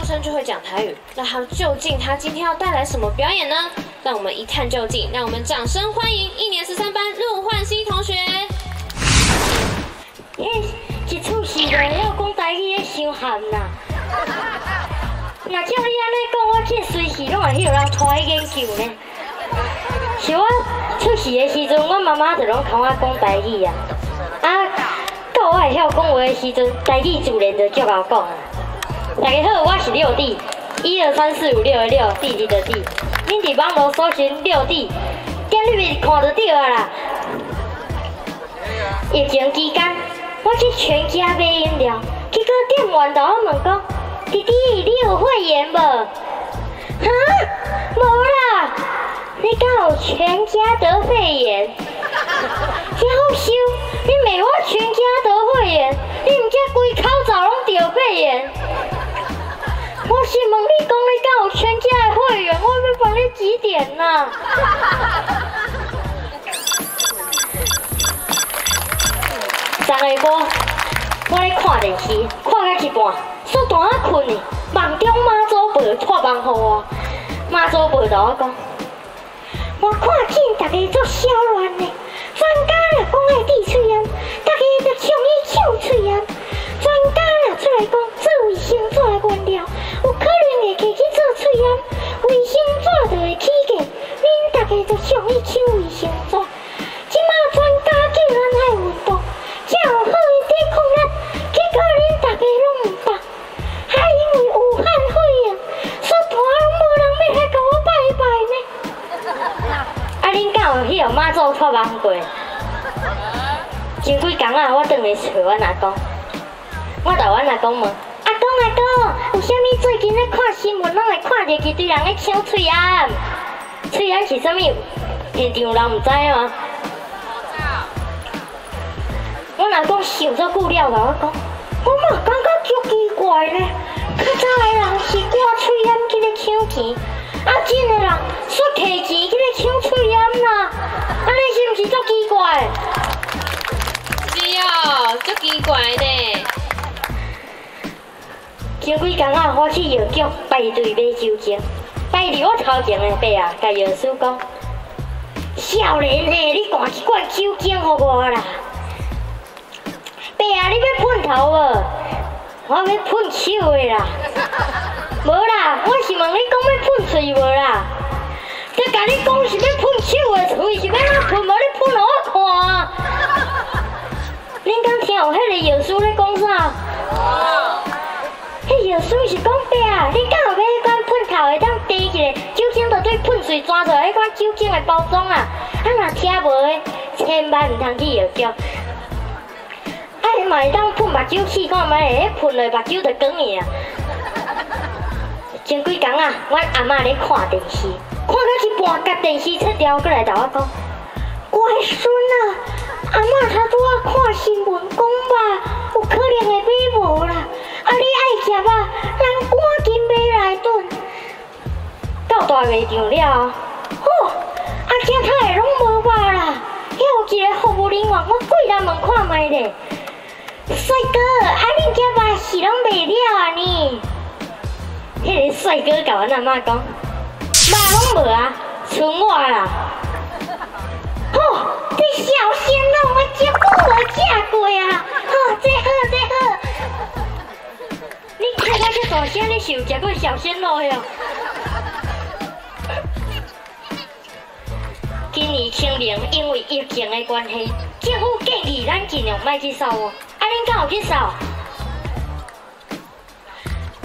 生就會講台語，那他究竟他今天要帶來什麼表演呢？讓我們一探究竟。讓我們掌聲歡迎一年13班陸煥熙同學。彼一出世就會曉講台語的傷譀啦！若照你按呢講，我這隨時攏會彼予人拖去研究呢。是我出世的時陣，阮媽媽就攏共我講台語啊。啊，到我會曉講話的時陣，台語自然就足𠢕講啊。大家好，我是六弟，一二三四五六的六，弟弟的弟。恁佇網路搜尋六弟，點入去看就對啊啦。疫情期間，我去全家買飲料，結果店員共我問講：“弟弟，你有肺炎無？”哈，無啦！你敢有全家得肺炎？這好笑！你罵我全家得肺炎，你毋才規口罩攏著肺炎？我是問你講，你敢有全家的會員？我欲幫你幾點啊？昨下晡，我咧看電視，看到一半，煞彈仔睏去，夢中媽祖婆託夢予我，媽祖婆共我講，我看見大家足痟亂的，專家若講愛戴喙罨，大家就衝伊搶喙罨。專家若出來講做衛生紙的原料，有可能會提去做喙罨，衛生紙就會起價，恁大家就衝去搶衛生紙。這馬專家叫咱愛運動，才有好的抵抗力，結果恁大家攏毋捌，還因為武漢肺炎，煞彈攏無人欲來共我拜拜呢。啊，恁敢有彼予媽祖託夢過？前幾工啊，我轉來揣阮阿公，我共阮阿公問：阿公阿公，有啥物最近咧看新聞攏會看著一堆人咧搶喙罨？喙罨是啥物？現場有人毋知嗎？阮阿公想足久了，共我講，我嘛感覺足奇怪呢。較早的人是掛喙罨去咧搶錢，啊，這陣的人煞提錢去咧搶喙罨啦，按呢是毋是足奇怪？是哦，足奇怪呢。前幾工啊，我去藥局排隊買酒精，排佇我頭前的伯仔，共藥師講：少年嘿，你灌一罐酒精予我啦。伯仔，你欲噴頭無？我欲噴手的啦。無啦，我是問你講欲噴喙無啦？這共你講是欲噴手的，喙是欲按怎噴？無你噴予我看。恁敢聽有彼个藥師咧講啥？彼藥師是講伯仔，你敢有買彼款噴頭會當提一個酒精就對噴喙鑽出來彼款酒精的包裝啊？啊，若聽無的，千萬毋通去藥局。啊，伊嘛會當噴目睭試看覓，彼噴落目睭就光去啊！前幾工啊，阮阿嬤咧看電視，看到一半，共電視切掉，閣來共我講：乖孫啊，阿嬤頭拄仔看新聞講肉有可能會買無啦，啊你愛食肉，咱趕緊買來燉。到大賣場了後，吼，啊遮透的攏無肉啦，遐有一个服務人員，我過來問看覓咧。帥哥，啊恁遮肉是攏賣了啊呢？彼个帥哥共阮阿嬤講，肉攏無啊，賰我啦。吼，這小鮮肉我遮久無食過啊！吼，這好這好。你看我這大聲，你是有食過小鮮肉的哦？今年清明因為疫情的關係，政府建議咱盡量莫去掃墓。啊，恁敢有去掃？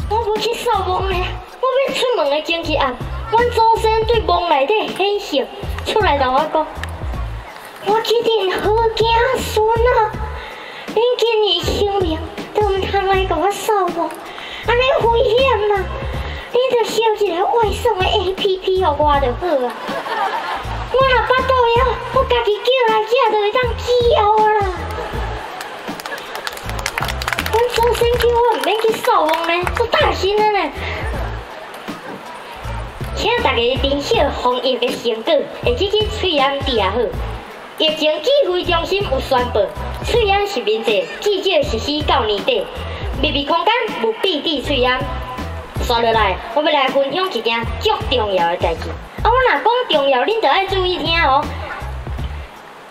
我無去掃墓呢，我欲出門的前一暗，阮祖先對墓內底顯現出來，共我講：我這陣好子孫啊，恁今年清明都毋通來共我掃墓，按呢危險啦！恁就燒一个外送的 APP 予我就好啊。我若腹肚枵，我家己叫來食就會當飢餓啦。阮祖先叫我毋免去掃墓呢，足大聲的呢。請大家珍惜防疫的成果，會記去喙罨戴好。疫情指揮中心有宣布，喙罨實名制至少實施到年底。密閉空間務必戴喙罨。煞落來，我欲來分享一件足重要的代誌。啊，我若講重要，恁著愛注意聽哦。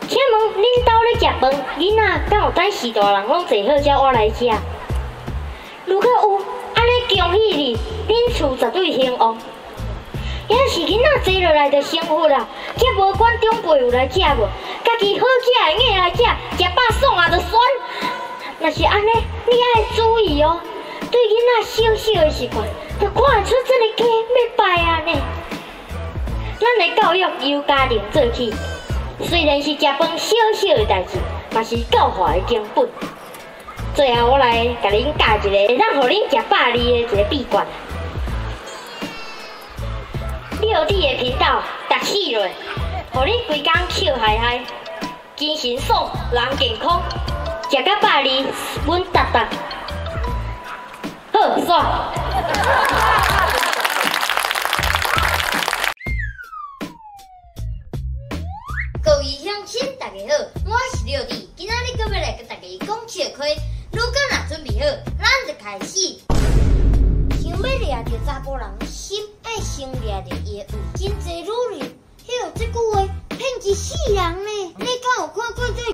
請問恁兜咧食飯，囡仔敢有等序大人攏坐好才倚來食？如果有，按呢恭喜你，恁厝絕對興旺。抑是囡仔坐落來就成佛啦，才無管長輩有來食無，家己好食的硬來食，食飽爽啊就算。若是按呢，你愛注意哦，對囡仔小小的習慣，就看會出這個家欲敗啊呢。咱的教育由家庭做起，雖然是食飯小小的代誌，嘛是教化的根本。最後，我來共恁教一個會當予恁食百二的一個秘訣。六弟的頻道踏起落，予你規工笑嗨嗨，精神爽，人健康，食甲百二，穩達達。好，煞。各位鄉親，大家好，我是六弟，今仔日閣欲來共大家講笑話。如果若準備好，咱就開始。想欲掠著查埔人心，愛先掠著伊的胃。真濟女人，彼這句話騙一世人呢。